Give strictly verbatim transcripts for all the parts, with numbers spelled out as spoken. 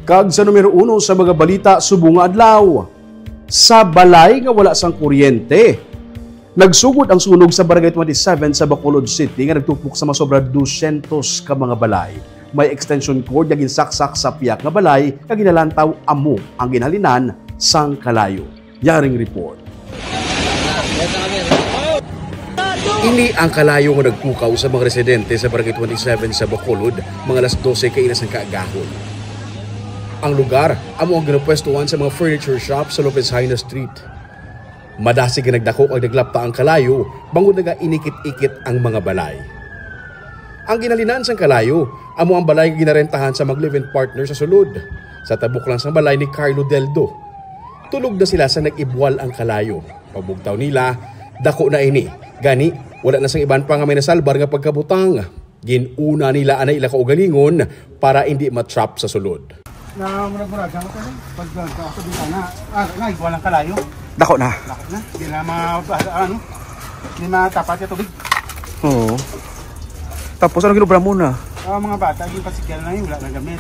Kag sa numero uno sa mga balita subong nga adlaw, sa balay nga wala sang kuryente, nagsugod ang sunog sa Barangay twenty-seven sa Bacolod City nga nagtupok sa masobra dusyentos ka mga balay. May extension cord nga ginsaksak sa piyak nga balay nga ginalantaw, amo ang ginhalinan sang kalayo. Yaring report. Ini ang kalayo nga nagpukaw sa mga residente sa Barangay twenty-seven sa Bacolod, mga alas dose kaina sang kaagahon. Ang lugar amo ang ginapwestuhan sa mga furniture shop sa Lopez Jaena Street. Madasig nga nagdako kag naglapta ang kalayo, bangod nagainikit-ikit ang mga balay. Ang ginhalinan sang kalayo amo ang balay nga ginarentahan sa mag-live-in partner sa sulod. Sa tabok lang sang balay ni Carlo Deldo. Tulog na sila sa nag-ibwal ang kalayo. Pagbugtaw nila, dako na ini. Gani, wala na sang iban pa nga may nasalbar nga pagkabutang. Gin-una nila anay ila kaugalingon para indi ma-trap sa sulod. Na murag-murag ang, ano, pag, ah, sa bintana. Ah, nga, igwa lang kalayo. Dako na. Dako na. Di na ma-, ano, di matapat yung tubig. Oo. Tapos, ano ginobra mo na? Ah, mga bata, yung pasikyan na yun, wala na gamit.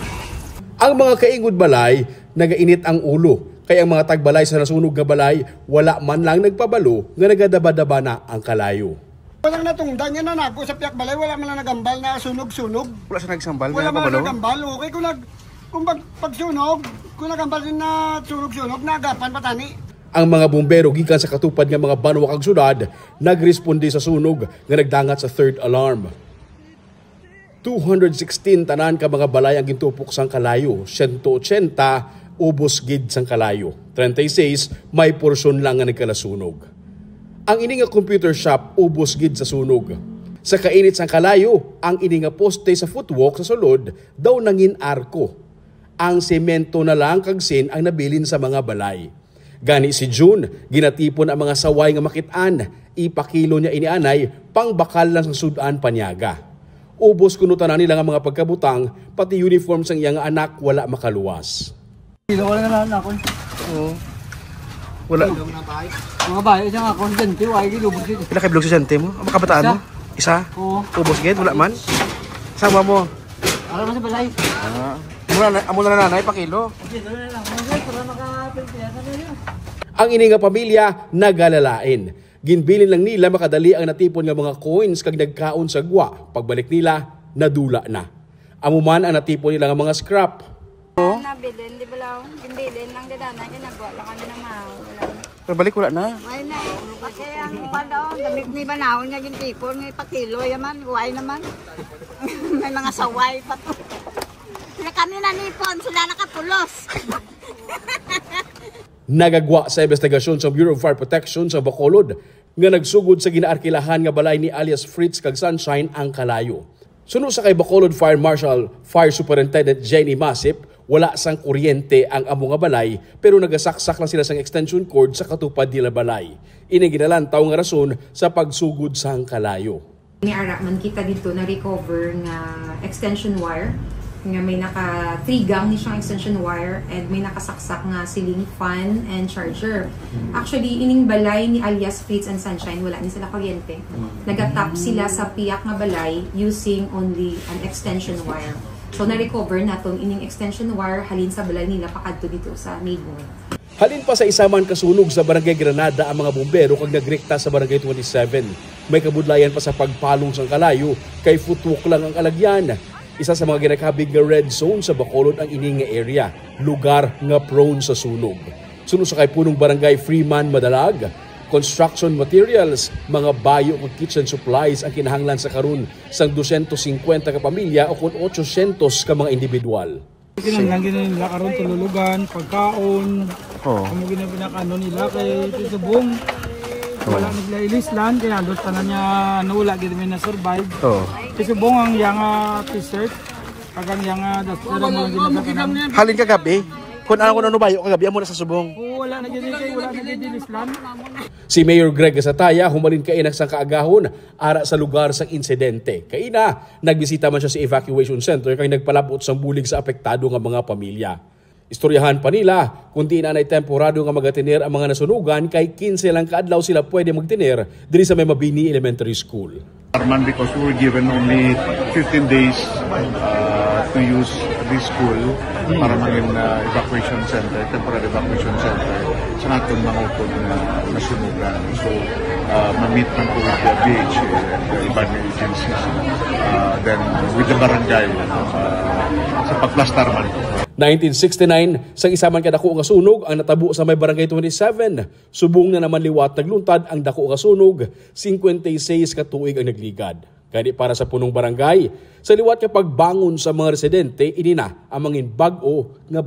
Ang mga kaingod balay, nagainit ang ulo. Kay ang mga tagbalay sa nasunog nga balay, wala man lang nagpabalo nga nagadaba-daba na ang kalayo. Walang natungdan yan na nago sa piyak balay, wala man lang nagambal na sunog-sunog. Wala siya nagsambal, Wala nga man kabalo? Nagambal, okay. Kung nag-, kung pag-, pagsunog, kung nagambal din na sunog-sunog, naagapan pa tani. Ang mga bumbero gikan sa katupad nga mga banwa kag syudad nagresponde sa sunog nga nagdangat sa third alarm. Two hundred sixteen tanan ka mga balay ang gintupok sang kalayo, siyento ochenta ubos gid sang kalayo, treinta y seis may porsyon lang nga nagkalasunog. Ang ini nga computer shop ubos gid sa sunog. Sa kainit sang kalayo, ang ini nga poste sa footwalk sa sulod daw nangin arko. Ang semento na lang kag sin ang nabilin sa mga balay. Gani si June, ginatipon ang mga saway nga makit-an. Ipakilo niya ini anay, pangbakal lang sa sud-an paniaga. Ubos kuno tanan nila nga mga pagkabutang, pati uniform sang iya nga anak wala makaluwas. Kilo wala na lang ako. Oo. Wala. Mga bayo siya nga, konsyente, wala yung lubos yun. Pila ka bilog sa sente mo? Ang makabataan mo? Isa. Isa? Oo. Ubos gid, wala man? Sama mo? Alam mo sa balay. Ah. Amo na, amo na nanay, pakilo. Kilo na lang. Mga guys, para makapagpiyasa na yun. Ang ini nga pamilya nagalalain. Ginbilin lang nila makadali ang natipon nga mga coins kag nagkaon sa gwa. Pagbalik nila, nadula na. Amo man ang natipon nila nga mga scrap. Nabilin, di ba lang? Ginbilin lang gid ana, kay nagwa lang kami ng mga wala. Pero balik, wala na. Why na eh? Kasi ang kuwan daw, damit ni Banaon nga gintipon, may pakilo yaman, why naman? May mga saway pa to. Sila kami nanipon, sila nakapulos. Nagagwa sa investigasyon sa Bureau of Fire Protection sa Bacolod nga nagsugod sa ginaarkilahan nga balay ni alias Fritz kag Sunshine ang kalayo. Suno sa kay Bacolod Fire Marshal, Fire Superintendent Jenny Masip, wala sang kuryente ang amo nga balay, pero nagasaksak lang sila sang extension cord sa katupad nila balay. Ini ginalantaw nga rason sa pagsugod sang kalayo. May ara man kita dito na recover nga extension wire, nga may naka three gang ni siyang extension wire and may nakasaksak nga ceiling fan and charger. Actually, ining balay ni alias Fritz and Sunshine, wala ni sila kuryente. Nagatap sila sa piyak nga balay using only an extension wire. So, na-recover naton ining extension wire halin sa balay nila pakadto dito sa neighbor. Halin pa sa isa man ka sunog sa Barangay Granada ang mga bumbero kag nagrekta sa Barangay twenty-seven. May kabudlayan pa sa pagpalong sang kalayo kay footwalk lang ang alagyan. Isa sa mga ginakabig nga red zone sa Bacolod ang ini nga area, lugar nga prone sa sunog. Suno sa kay Punong Barangay Freeman Madalag, construction materials, mga bayo kag kitchen supplies ang kinahanglan sa karon sang dosyentos singkwenta ka pamilya o kon ochosyentos ka mga individual. Kinahanglan gid nila karon tululugan, pagkaon. Oo. Amo gid ang pinakaano nila kay subong. Wala Oo. Nagla-ilislan, kaya halos tanan niya, ano, wala gid may na-survive. Oo. Kay subong ang iyang, ah, t-shirt, kag ang iyang, ah, duster, ang mga ginagamit. Halin kagabi, kung ano, kung ano bayo kagabi, amo na sa subong. Oo, wala na gid kay wala na gid ilislan. Si Mayor Greg Gasataya humalin kaina sang kaagahon ara sa lugar sang insidente. Kaina, nagbisita man siya sa evacuation center kag nagpalab-ot sang bulig sa apektado nga mga pamilya. Istoryahan pa nila kung diin anay temporado nga magatener ang mga nasunugan kay kinse lang ka adlaw sila pwede magtener diri sa may Mabini Elementary School. Arman, because we were given only fifteen days, uh, to use This school para maging uh, evacuation center, temporary evacuation center sa aton mga utod na nasunugan. So, uh, ma-meet man ko with the D H A and the iban nga agencies, uh, then with the barangay, uh, sa pagplastar man. Nineteen sixty-nine, sa isa man kadako nga sunog ang natabo sa may Barangay twenty-seven. Subong na naman liwat nagluntad ang dako nga sunog, cincuenta y seis ka tuig ang nagligad. Gani para sa punong barangay, sa liwat nga pagbangon sa mga residente, ini na ang mangin bag-o nga